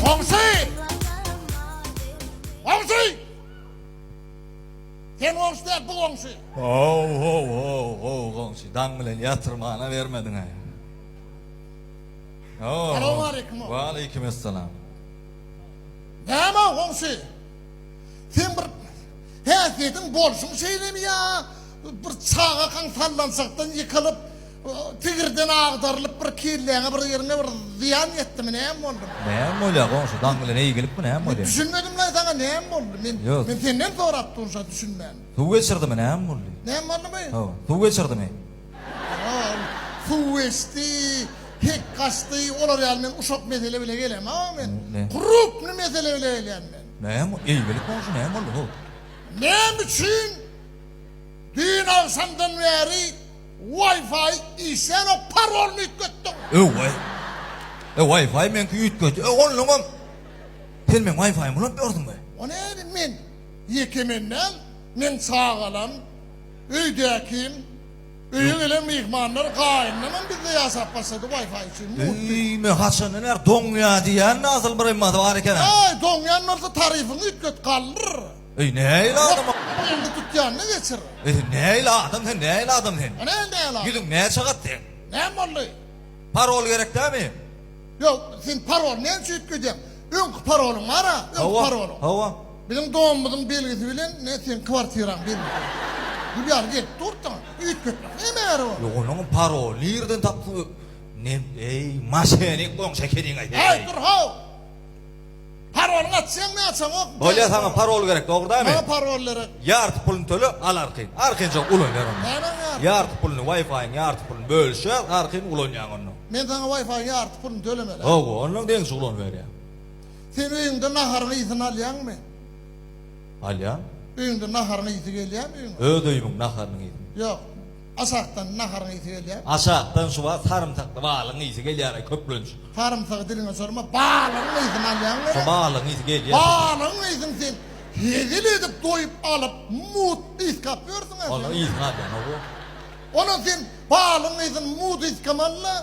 Goňşy! Goňşy! Sen goňşy däl, bu goňşy. How, how, how, how, goňşy, daň bilen ýatyrmana bermediň-ä. How. Salowmaleýkim. Waleýkim essalam. Näme goňşy? Sen bir häsiýetiň bolşuň şeýlemi ýa bir çagakaň sallançakdan ýykylyp, tigirden agdarylyp bir kelläňe bir ýeriňe bir zyýan ýetdimi näme boldy? Näme bolýar goňşy daň bilen eýgilikmi näme bolýar? Düşünmedim-laý saňa näme boldy? Men men senden sorap durun şa düşünmän. Suw geçirdimi näme boldy? Näme boldumy? Hawa, suw geçirdimi? Suw geçdi, hek gaçdy, olar ýaly men uşak mesele bile gelemok men. Krupny mesele bile gelýän men. Näme, eýgilik goňşy näme boldy how? Näme üçin düýn agşamdan bäri Wi-Fi işlänok parolyny üýtgetdiň? Öwaý. E Wi-Fi meňki üýtgedi. E onnoňam sen meň Wi-Fi-imi ulanyp ýörsüňmi? O näme men ýeke men däl, meň çagalam, öýdäkim, öýe gelen myhmanlar, gaýynlamam bizde ýaşap başlady Wi-Fi üçin. Eý, men haçandan bäri doňýa diýýän asyl bir emmasy bar eken-ä. Eý, doňýan bolsa taryfyňy üýtget, galdyr. Eý, nähili adam? Indi tutýanyny geçir. Eý, sen nähili adam sen, nähili adam sen? O nähili nähili adam? Ýüzüň näçe gat seň? Näme boldy? Parol gerek dämi? Ýok, sen paroly näme üçin üýtgedýäň? Öňki parolyň bar-a, öňki parolyň. Hawa. Biziň domumyzyň belgisi bilen ne seň kwartiraň belgisi. Gül ýaly gelip dur saňa. Üýtgetmek näme gerek ol? Ýok, onuň paroly nirden tapdyň? Ne, eý, maşenik goňşy ekeniň-aý sen. Eý, dur how! Parolyňy açýaňmy, açaňokmy? Bolýa saňa parol gerek, dogry dämi? Maňa parol gerek. Ýarty puluny töle, al arkaýyn. Arkaýynjak ulan ber onda. Nämäň ýarty? Ýarty puluny, Wi-Fi-iň ýarty puluny bölüşýäs, arkaýyn ulanýaň onda. Men saňa Wi-Fi-iň ýarty puluny tölemeli. Hawa, ondan deňçe ulanyberýäň. Sen öýüňde naharyň ysyny alýaňmy? Alýan. Öýüňde naharyň ysy gelýärmi öýüňe? Öz öýümiň naharynyň ysyny. Ýok. Aşakdan naharyň ysy gelýärmi? Aşakdan şu wagt sarymsakly balygyň ysy gelýär-aý köplenç. Sarymsagy diliňe sorma, balygyň ysyny alýaň Şo balygyň ysy gelýär. Balygyň ysyny sen hezil edip doýup alyp, mut ysgap ýörsüň-ä sen. Onuň ysyny alýan, hawa. Onam sen balygyň ysyny mut ysgamaly-da.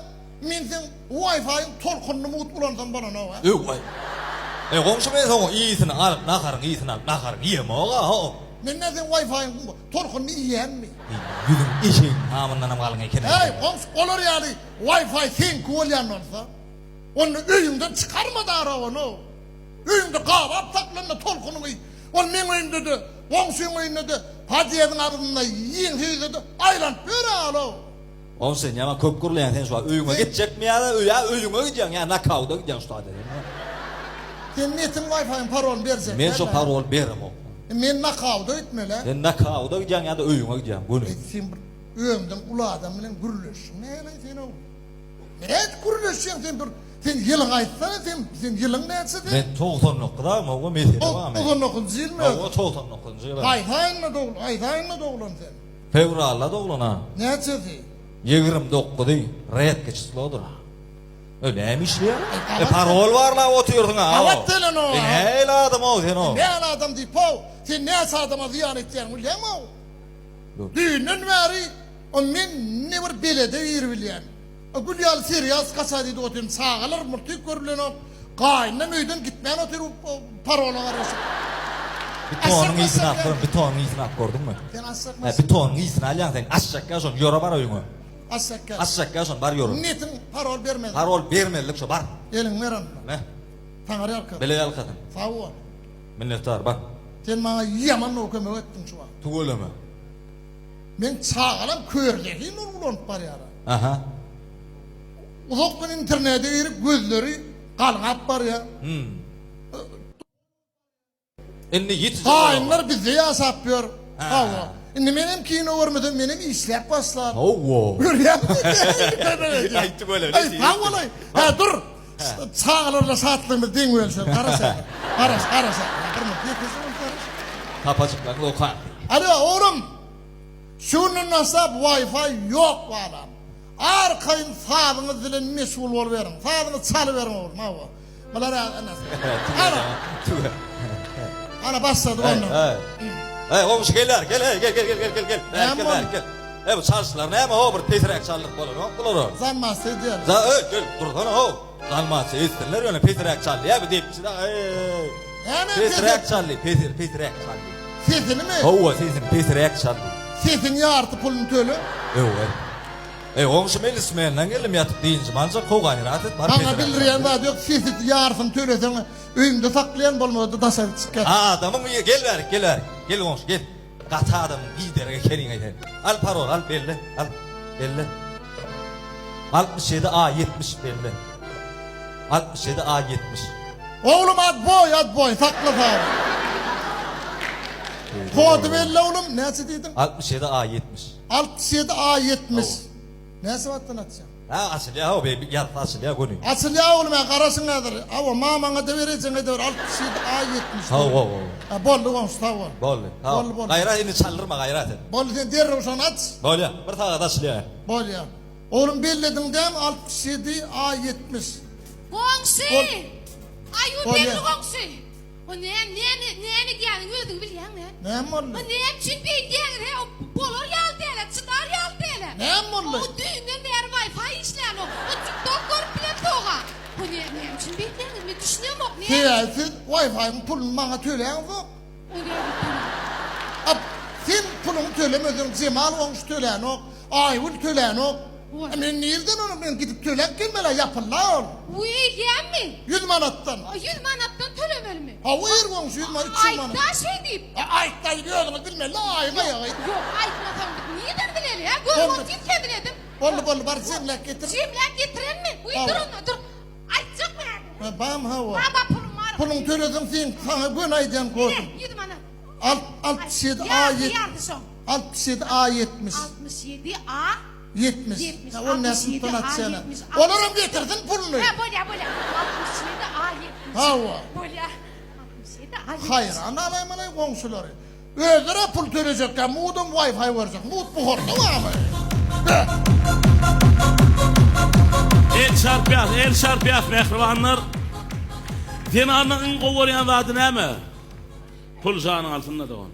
Men seň Wi-Fi-iň tolkunyny mugt ulansam bolanok-a. Öw-aý. Eý, goňşy men soň ysyny alyp, naharyň ysyny alyp, naharyňy iýemok-a, ho-o. Men nä seň Wi-Fi-iň tolkunyny iýýänmi? Eý, ýüzüň eşegiň hamyndanam galyň eken-ä. Eý, goňşy, olar ýaly Wi-Fi seňki bolýan bolsa, onda öýüňden çykarma dara ony. Öýüňde gabap saklan-da tolkunyňy. Ol meň öýümde-de, goňşyň öýünde-de, podýezdiň agzynda, ýeňse ýüzde-de aýlanyp ýör-ä ol-ow. Oň sen ýaman köp gürleýäň sen şu wagt öýüňe gitjekmi ýa-da ýa öýüňe gidýäň ýa nakauda gidýäň şu taýda sen. Sen netiň wifi-iň parolyny berjek Men şo paroly beremok. Men nakauda gitmeli. Sen nakauda gidýäň ýa-da öýüňe gidýäň göni. Sen bir özüňden uly adam bilen gürleşiň näleý sen ow. Nädip gürleşýäň sen bir sen ýylyňy aýtsana sen sen ýylyň näçe sen? Men 99 agam owa mesele barmy? 99-njy ýylmy? Hawa 99-njy ýyl. Haýsy aýynda doglan haýsy aýynda doglan sen? Fewralda doglan a. Näçesi? 29-y, redki çyslodyr. E näme işleýäň? E parol barlap otyrsyň a. Gabat gelenok. E nähili adam-ow sen-ow? Nähili adam diýip-ow? Sen näçe adama zyýan etýäňi bilýäňmi-ow? Düýnden bäri o men ne bir belede biri bilýän. O gül ýaly serial skaçaý diýdi otyryn. Çagalar multik görülenok. Gaýynam öýden gitmän otyr parola garaşyp. Bitonyň ysyny alyp gör, bitonyň ysyny alyp gördüňmi? Sen aşakma. Hä, bitonyň ysyny alýaň sen. Aşakga şony ýöre bar öýüňe. Aşakga. Aşakga şony bar ýöre. Netiň parol bermez. Parol bermezlik şo bar. Eliňi ber onda. Me. Taňry ýalkasyn. Bile ýalkasyn. Sag bol. Minnetdar bar. Sen maňa ýaman gowy kömek etdiň şu wagt. Tüweleme. Meň çagalam kör zehin ony ulanyp barýara. Aha. Uzak gün internete girip gözleri galňap barýar. Hmm. Indi ýetijek Gaýynlar bizde ýaşap ýör. Hawa. Indi menem kino görmesem menem işläp başlar. Hawa. Görýäňmi? Aýtdy göle. Aý, sag bolaý. Hä, dur. Çagalarla şatlygymyz deň bölüşer. Garaş. Garaş, garaş. Bir minut, ýekeje minut garaş. Tapajyklaryňyz okan. Alo, oglum. Şu günden başlap Wi-Fi ýok balam. Arkaýyn sazyňyz bilen meşgul boluberiň. Sazyňyzy çalyberiň oglum, hawa. Bular ana. Ana. Ana başlady onda. Hey, goňşy gelýär. Gel, hey, gel, gel, gel, gel, gel, gel. Gel, gel, gel. Hey, bu çalyşlar näme ho, bir pesräk çaldyryp bolanok bulara. Zanmasy edýär. Za, hey, gel, dursana ho. Dalmaçy etsinler ýöne pesräk çaldy ýa bu depçi da eý. Näme Pesräk çaldy, pesir, pesräk çaldy. Sesini mi? Hawa, sesini pesräk çaldy. Sesiň ýarty puluny töle. Öwet. Eý, goňşy men ismenden geldim ýatyp dynjym aljak, how gaýrat et, bar Maňa pesräk bildirýän çaldy. zady ýok, sesi ýarsyny töleseň öýüňde saklaýan bolmasa-da daşary çykýar. Adamyň gel bärik, gel bärik. Gel goňşy, gel. Gaty adamyň biderek ekeniňaý sen. Al parol al belle al belle. 67 A 70 belle. 67 A 70. Oglum adboý adboý sakla sag. Kody belle oglum näçe diýdiň? 67 A 70. 67 A 70. Näçe wagtdan açýaň? Ha açylýar o beýbi ýazsa açylýar göni. Açylýar oglum ä garaşyň häzir. Hawa mamaňa-da ber ejeňe-de ber 67 A 70. Hawa hawa. Ha boldy goňşy sag bol. Boldy. Boldy boldy. Gaýrat indi çaldyrma gaýrat et. Boldy sen derrew şony aç. Bolýar. Bir sagat açylýar. Bolýar. Oglum bellediň dämi 67 A 70. Goňşy! Aý o belli goňşy. O näme näme näme edýäniňi özüň bilýäňmi? Näme boldy? O näme üçin beýdýäňiz he? O bolar ýaly däl-ä, çydar ýaly däl-ä. Näme boldy? O düýnden bäri Wi-Fi işlänok. O TikTok görüp bilemsoga. O näme näme üçin beýdýäňiz? Men düşünemok. Näme? Sebäbi siz Wi-Fi-iň puluny maňa töläňzok. O näme pul? A sen puluňy tölemeseň Jemal goňşy tölänok, Aýgül tölänok. Oý. Men nirden ony men gidip töläp gelmeli-ä ýapyldy-a ol. Wiý, gämmi? Ýüz manatdan. Ýüz manatdan tölemelimi? Hawa ir goňşy ýüz manat, 300 manat. Aýtda şeý diýip. A aýtda diýip özüňiz bilmeli-dä aýyň aýagy. Ýok, aýtmasaň biz nirden bileli, hä? Görüp otyrys hezil edip. Boldy, boldy, bar jemläp getir. Jemläp getirenmi? Wiý, dur onda, dur. Aýtjakmy häzir? Ha, bam hawa. Baba pulum bar. Puluň töleseň sen saňa göni aýdýan kodum. Ine, 100 manat. Alt, 67 A Ýarty, ýarty şoň. 67 A 70. 67 A 70. 70. Ha, ol näçe 67 ton A atýana. 70. Olaram getirsin puluny. Ha, bolýa, bolýa. 67 A 70. Hawa. Bolýa. 67 A 70. Haýran alaýmaly goňşulary. Özleri pul tölejekkä mudam Wi-Fi berjek. Mut buharda barmy? El çarpýas, el çarpýas mähribanlar. Zenanyň iň gowy görýän zady näme? Pul janyň altynda dogan.